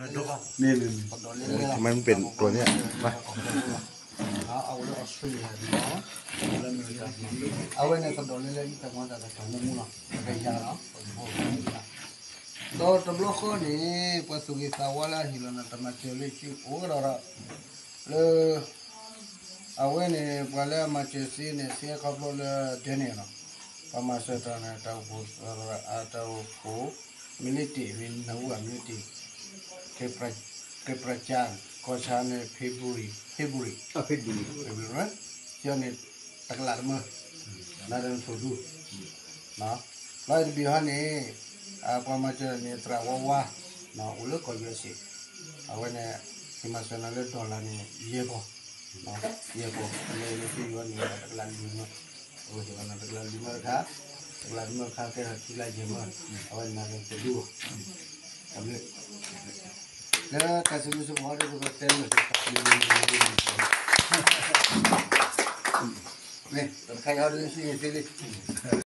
မ့ၢ် မ့ၢ် မ့ၢ် သဒီၣ်လဲလဲ မ့ၢ်ပ့ၤတိၤန့ၣ် အဝဲလၢ Australia န့ၣ် အဝဲန့ၣ်သဒီၣ်လဲလဲ တၢ်မၤတၢ်တၢ်မူလီၤ ပကယၤလီၤ ဒီးတဘျီဃီန့ၣ် ပှၤသူၣ်ဂ့ၤသးဝါလၢအဟ့ၣ်လီၤနၤတၢ်မၤစၢၤလၢစုအိၣ်ကဒီးဒီး လၢ အဝဲန့ၣ် ပှၤလၢအမၤစၢၤစ့န့ၣ် စ့ခီဖျိလၢဒဲန့ၣ်လီၤ. ပှၤမၤစၢၤတၢ်န့ၣ် တၢ်အိၣ်ဖှိၣ် တၢ်အိၣ်ဖှိၣ် မ့ၢ်လ့တ့ၢ် မ့ၢ်နၢ်ဟူဘၣ်မ့ၢ်လ့တ့ၢ် ကဲပြၢကၠါ ကီၢ်ဆၣ်န့ၣ် February February ကၠီန့ၣ် တကလးတမၢ နၤဒီးနသိၣ်ဒူ လီၤအံၤတဘ့ၣ်ဟီန့ၣ် ပှၤမၤစၢၤန့ၣ် သရၣ်ဝါဝါ အိၣ်လၢကီၢ် ယူအက်စ် အဝဲန့ၣ် ကမၤစၢၤနၤလၢ dollar န့ၣ် ယဲၢ်ကီၢ် ယဲၢ်ကီၢ် အလဲၤလၢသ့ၣ်ယွၤန့ၣ် တကလးလွံၢ်မၢ အဝဲသ့ၣ်ဘၣ်နၤတကလးလွံၢ်မၢတခါ တကလးလွံၢ်မၢတခါ ကဲထီၣ်ခံကလးယဲၢ်မၢ အဝဲန့ၣ်နၤဒီးသိၣ်ဒူ တဘျုး လၢတၢ်စံးဘျုးစံးဖှိၣ်ဟီဒီး ပကတဲလၢ မ့ၢ်တခါအံၤဟီဒီး စံးန့ၣ်သ့လံ